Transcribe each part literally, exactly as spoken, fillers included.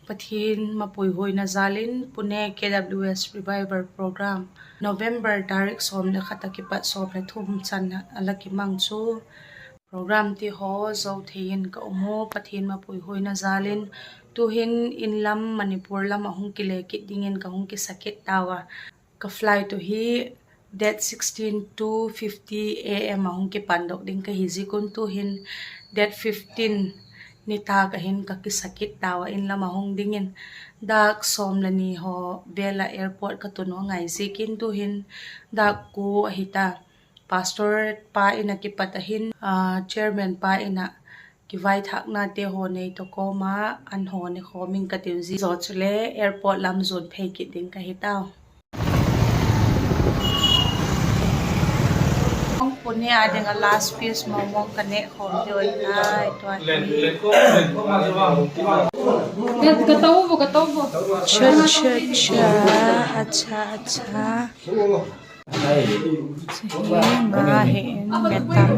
Pathian mapuihuaina jal in Pune K W S Revival Program November tarik sawm le khat a kipat sawm le thum chan a la kimang chu program ti haw zo thei in ka um u. Pathian mapuihuaina jal in tuhin inlam Manipur lam a hung kile kit dingin ka hung kisa kit tau a. Ka flight uh hi date sixteen two fifty A M a hung kipandok ding ka hi ziak un tuhin date fifteen nitâk a hin ka kisa kit tau a, inlam a hung dingin. Dâk sawm le ni haw vel ah airport ka tun u a ngai ziakin tuhin dâk kua ahi ta. Pastor pa in a kipat a hin, chairman pa in a kivaithâknate haw nei tawh kawm a, an haw ne khawm ing ka tiu zi zaw chule airport lam zuan phei kit ding ka hi tau. Pune a ding a last piece mawngmawng ka nêk khawm deu ahi tai tua hi. Ka to bo, ka to bo. Cha, cha, cha. Acha, acha. Hi nga hi in, metam,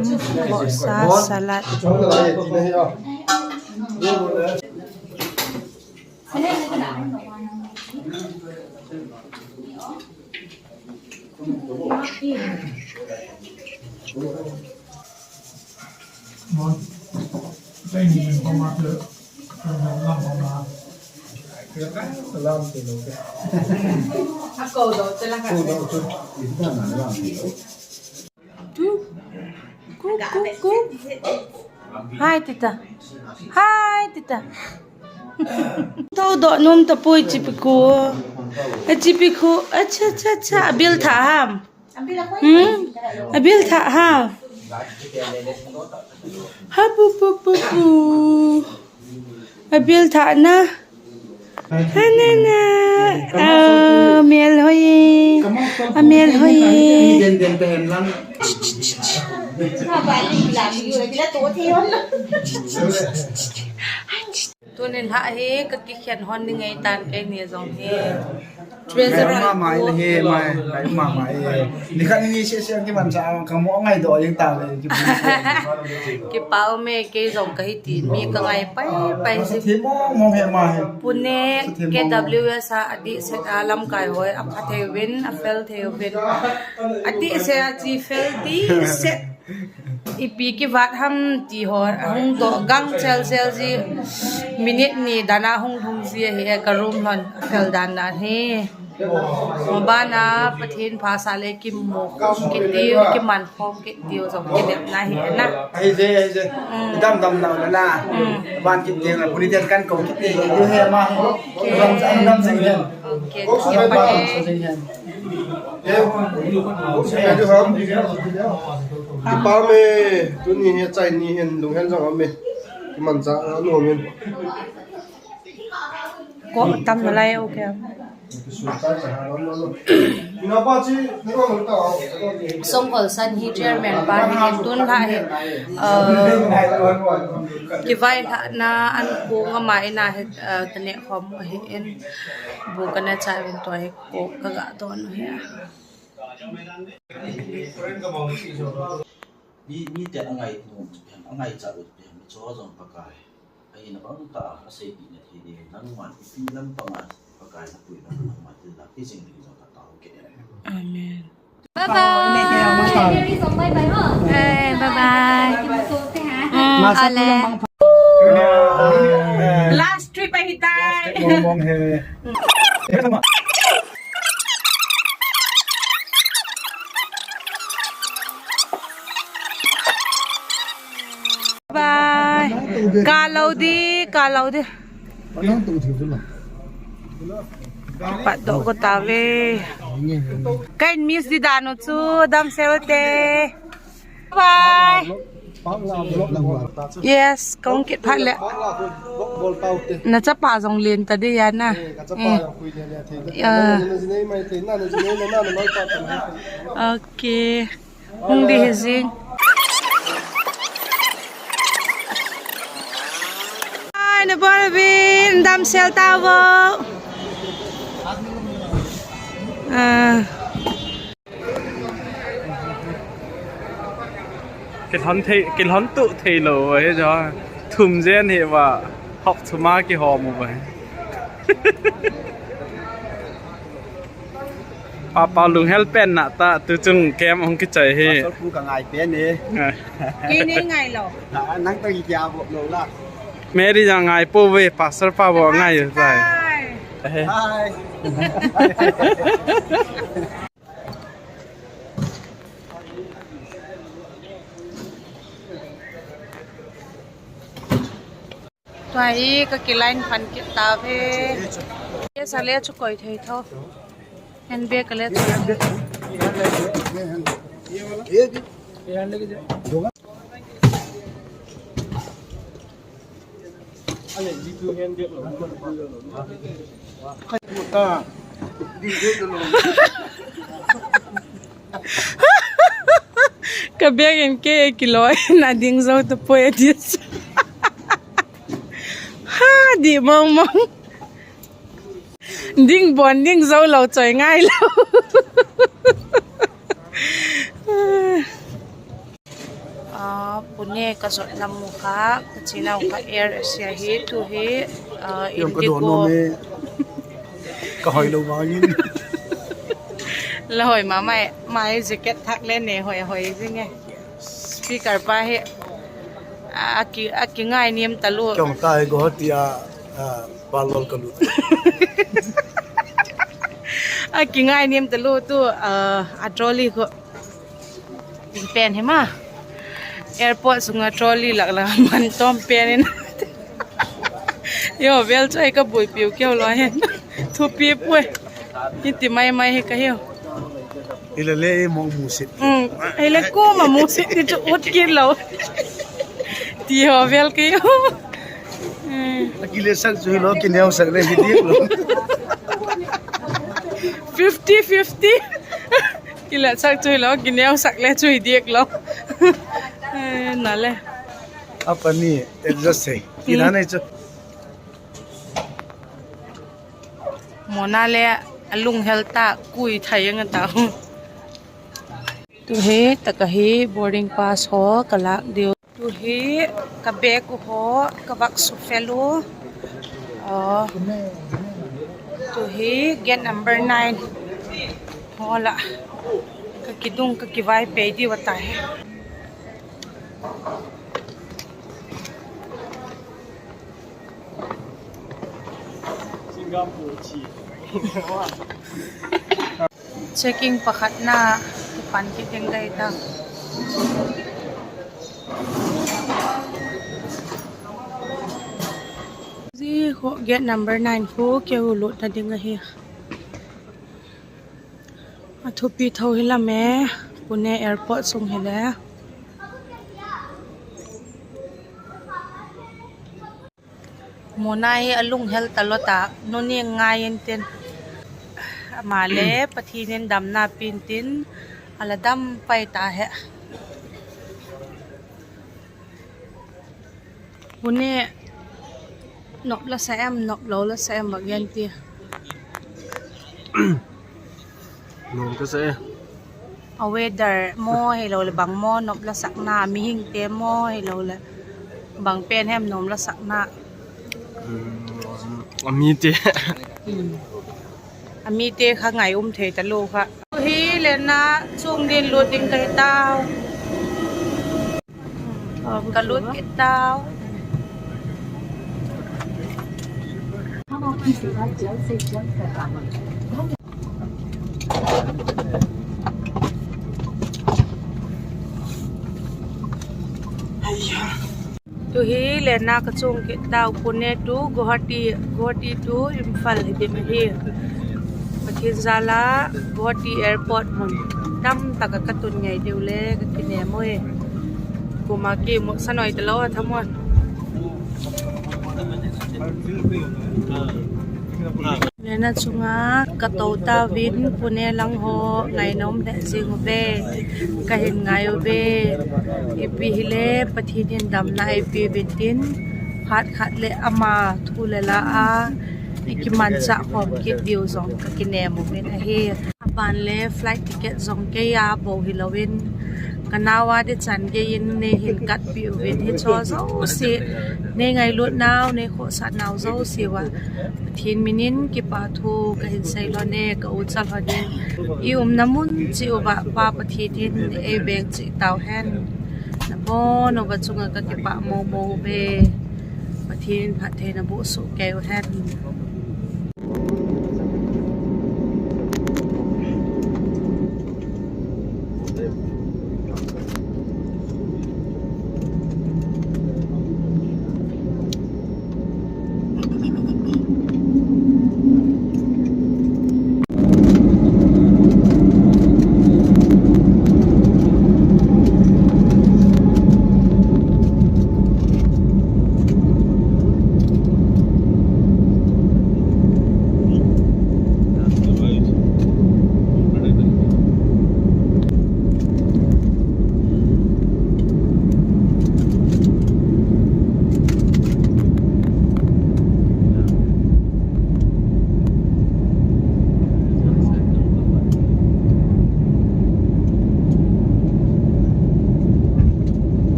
bosa, salad. Hai tita. Hai tita. Tho do num ta pui chipi khu. A chipi khu. Acha, acha, acha. A bil tha ham. Hmm? A bil tha ham. Ha pu pu pu pu. A bil tha na. Ha na na. A mel hoi. A mel hoi. Tunin ha hi ka kikhen hon ni ngei tan kei ni zong hi. Treasure ma mai na hi mai, mai ma mai. Ni khat ni se se ki man sa ka mo ngai do ling ta le. Kipa um e, kei zong ka hi ti mi ka ngai pai pai si. Thim mong mong he ma hi. Pune K W S a a dih set a lamkai hoi a pha thei uvin, a fel thei uvin. A dih set a chi fel dih set. Ipi kivat ham ti haw a hung dawh gang chel chel zi, minute ni dan a hung lhung zi ahi e ka room lon a fel dan dan hi. Maban a Pathian pha sa le kimu khawm kit diu, kiman khawm kit diu zong kinepna hi na. Ahi je, ahi je. Dam dam na na. Ban kit ding a puni ten kan ko kit diu he ma. Dam dam dam zing hen. Okay, kipa e. Kipa me, tuni hi chai ni hin lunghem zang a me. Kiman cha a nuam in. Ko tam na lai, okay. Songkol san hi chairman pa hi tun la hi. Kivaithâkna an ko nga ma ina hi, ka nêk khawm ahi in. Bu ka na chai vin tua hi ko ka ga don hi. Mi, mite a ngai nuam chu pi ham, a ngaicha ut pi ham, chu zong Pakai. A ina bang ta a seipina thei ding, nangman i pi lam panga Pakai na pui lam nangman thil dak i zing ding zong ka tau ke. Amen. Bye bye. Bye bye. Bye bye. Mm, ale. Last trip ahi tai. Bye. Ka lo di, ka lo di. Pat do ko ta ve. Ka in miss di dan u chu, damsel te. Bye. Yes, kong kit phat le. Na chapa zong len ta di ya na. Eh. Okay. Hung di hi zing. Ai, na bawlvin damsel ta vo. Ah. Kilhon thei, kilhon tu thei lo hi jo. Thum zen hi va. Hop thuma kihawm u va. Papa lunghel pen na ta tu chung camp hung kichai hi. Pastor pu ka ngai pen e. Kei nei ngai lo. Nang ta ki kia bo lo la. Mary ya ngai po ve, pastor pa bo ngai tai. Tua hi ka kilain phan kit ta ve. Ke sa le chu koi thei tho. Handbag ka le chu. Ka bag in ke kiloi na ding zo ta poi a di. Ha, di mong mong. Ding bon ding zo lo choi ngai lo. Pune ka zot lam u kha, ka chinau kha Air Asia hi, tu hi Indigo. Ka hoi lo vangin. La hoi ma mai, mai jacket thak le ne hoi hoi zing e. Speaker pa hi a ki, a kingainiam talu. Kong ta hi Guwahati a, a, Bangalore ka lut. A kingainiam talu tu, a, a trolley khu. Pen hi ma. Airport sung a trolley lak lak man tawm pen in. Yo, vel chu ai ka buaipiu keu lo hi. Thupi puai. Hiti mai mai hi ka hiu. Hile le i mong musit. Hile kuama musit ti chu ut kit lo. Ti haw vel kei. A kiletsak chu hilo, kineusak le hi diak lo. Fifty fifty. Kiletsak chu hilo, kineusak le chu hi diak lo. Na le. A pani adjust sei. Kina nei chu. Mona le a lunghel ta, kui thai ang a ta. Tu hi tak ahi, boarding pass haw ka lâk diu. Tu hi ka bag u haw ka vak sufel u. Tu hi gate number nine haw lah ka kidung, ka kivai pei diu a ta hi. Checking pakhatna kipan kit ding ka hi ta. Zia khu gate number nine khu keu lutna ding ahi. A thupi tho hi lam e, Pune airport sung hile. Mona hi a lunghel talua ta, nuni ngai intin. Ama le Pathian in damna pia intin, a la dam pai ta he. Pune nop la sa em, nop lo la sa em, bak gen ti. Nuam ka sa e. A weather maw, hilo leh bang maw, nop la sakna, mihingte maw, hilo leh bang pen hem nuam la sakna. A mite. A mite kha ngai um thei talu kha. Hi lena chung din lut ding ka hi tau. Ka lut kit tau. Tu hi lena ka chung kit tau, Pune to Guwahati, Guwahati to Imphal hi dim ahi. Pathian jal a Guwahati airport mun tam tak ah ka tun ngei diu le ka kinem ui. Kuama kimu sa noi talo a thamuan. Lena chung a ka to tau in Pune lang haw ngainom leh zing u ve, ka hin ngai u ve. Ipi hile Pathian in damna ei piu intin, phat khat leh ama thu le la a i kimanchah khawm kit diu zong ka kinem u vin ahi. A ban le flight ticket zong kei a bo hilo in, Ka nau a dichan gei in nei hin katpi uvin, hi chaw zosia, nei ngailut nau, nei khawsat nau zosia ua Pathian min in kipahthu ka hin sei lon e, ka ucha lon in. I umna mun chiu ah Pa Pathian in ei beng chih tau hen. Na bawn uva chung ah ka kipah mo mo ve. Pathian phattheina buak suk kei u hen.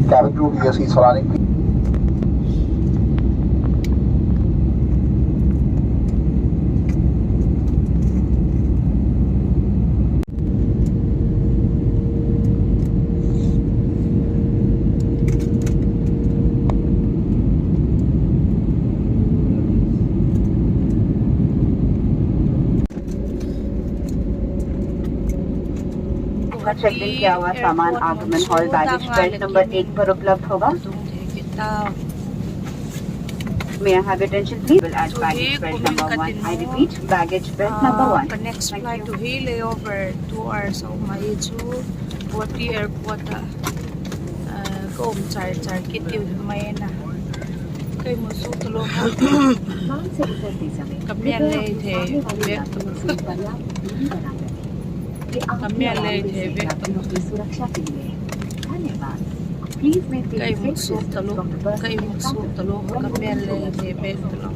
Cabin crew, V S E Solanik. का check in किया हुआ सामान आगमन hall baggage belt number एक पर उपलब्ध होगा। May I have your attention, please? Will at baggage belt number one. I repeat, baggage belt number one. Ka next flight tu hi layover two hours a um ahi chu, Guwahati airport ah ka um char char kit diu hi mai na. Ka i mu suk talo ha. Ka mial lei thei vek talo. Ka mial lei thei vek talo. Ka i mu suk talo, ka i mu suk talo, ka mial lei thei vek talo.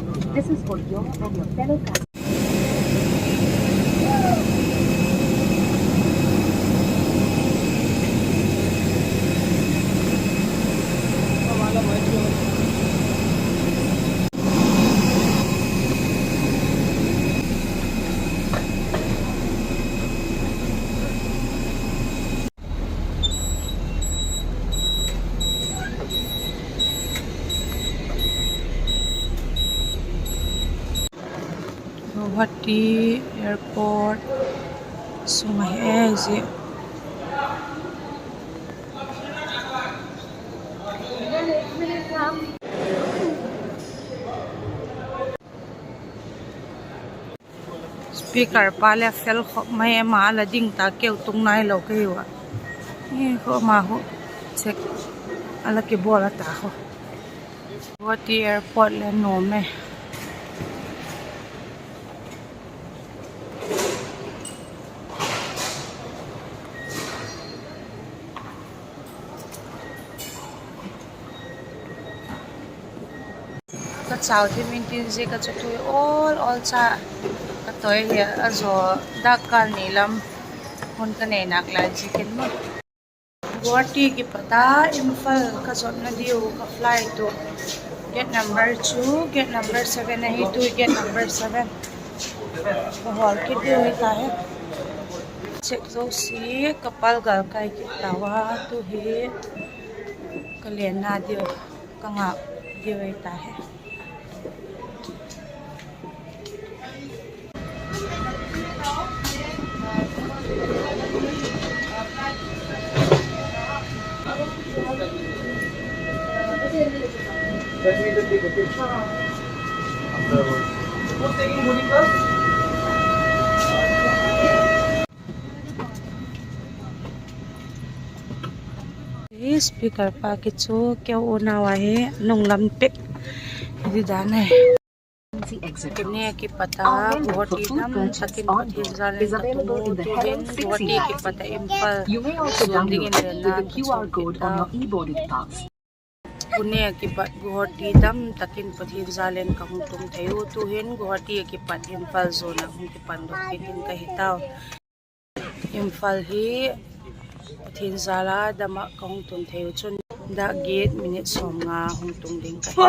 Guwahati Airport sung ahi zia. Speaker pa le fel khop mai, ama la ding ta keu tung nailo ka hiu a. Khu ama khu check a la kibawl a ta khu. Guwahati Airport le nuam e. Chau thim in tin ziak a chu tui awl awl cha ka toi hi a zaw, dâk kâl ni lam hun ka nei nâk lai ziakin maw. Guwahati kipat a Imphal ka zotna diu ka flight uh, gate number chu gate number seven ahi, tu gate number seven ka hawl kit diu hi ta hi. Check zosia ka palgal kai kit tau a, tu hi ka lenna diu, ka ngâk diu hi ta hi. Speaker pa ki chu keu unau ahi, nung lam pek hi di dan ahi. Pune kipat a Guwahati dam takin Pathian jal in ka tung u, tu'hin Guwahati kipat a Imphal zuan dingin lenna ka chuang kit a. Pune kipat Guwahati dam takin Pathian jal in ka hung tung thei u, tu'hin Guwahati kipat Imphal zuan a hung kipandok kit ding ka hi tau. Imphal hi Pathian jal a dam ah ka hung tun thei u chun, dâk giat minute sawmnga hung tung ding ka hi.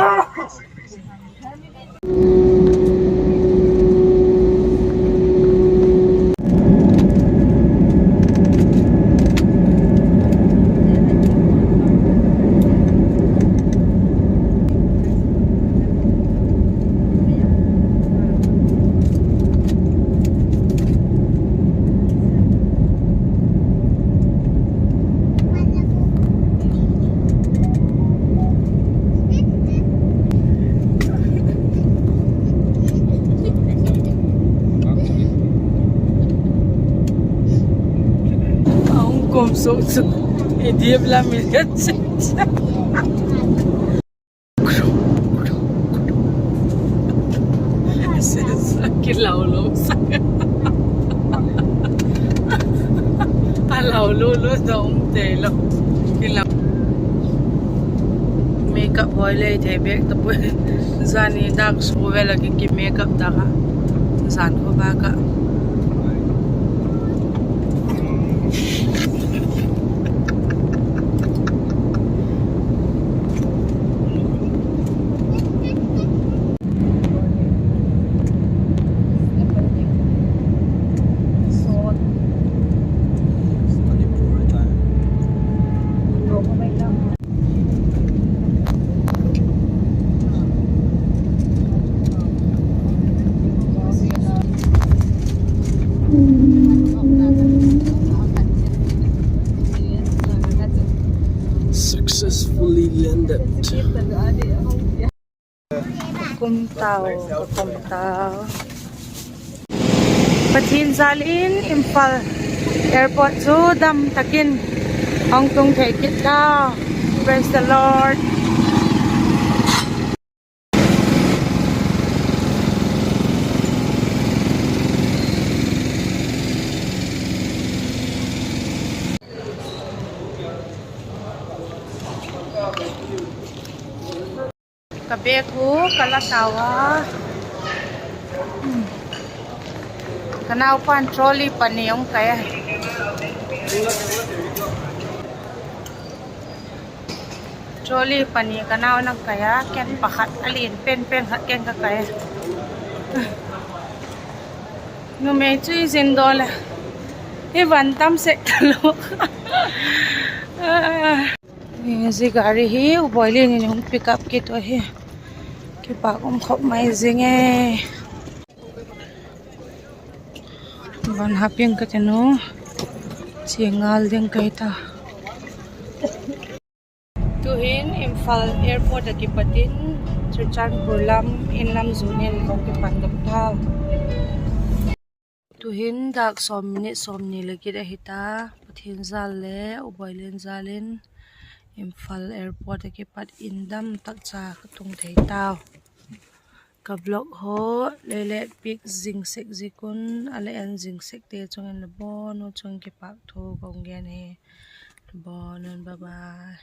A hung kawm suk chu i diam lam i ka chi. Kilaulo sak. A laulo lo da um tei lo. Kilau. Makeup hoi lei thei bek ta puai. Zani dâk su vel a ki, ki makeup ta kha. Zan kho ba ka. Successfully landed. Kum tau, kum tau. Pathian jal in Imphal airport chu dam takin hung tung thei kit ta. Praise the Lord. Ka bag u ka la tau a. Ka naupa'n trolley pani hung kai a. Trolley pani ka nau'n a kai a, ken pakhat a lian pen pen khat ken ka kai a. Numei chu i zin daw le, i van tam sek talo. Zia gari hi U Boilin in hung pick up kit u ahi. Kipak um khop mai zing e. Van hap ing ka ti nu, chia ngal ding ka hi ta. Tu'hin Imphal airport ah kipat in Churachandpur lam in lam zuan in ka hung kipandok tau. Tu'hin dâk sawm minute sawmni leh giat ahi ta, Pathian jal leh U Boilin jal in Imphal airport ah kipat in dam tak cha ka tung thei tau. Ka vlog haw lei le piak zing sek ziak un, a le en zing sekte chung in la bawn u chung kipakthu ka hung gen hi. La bawn un, bye bye.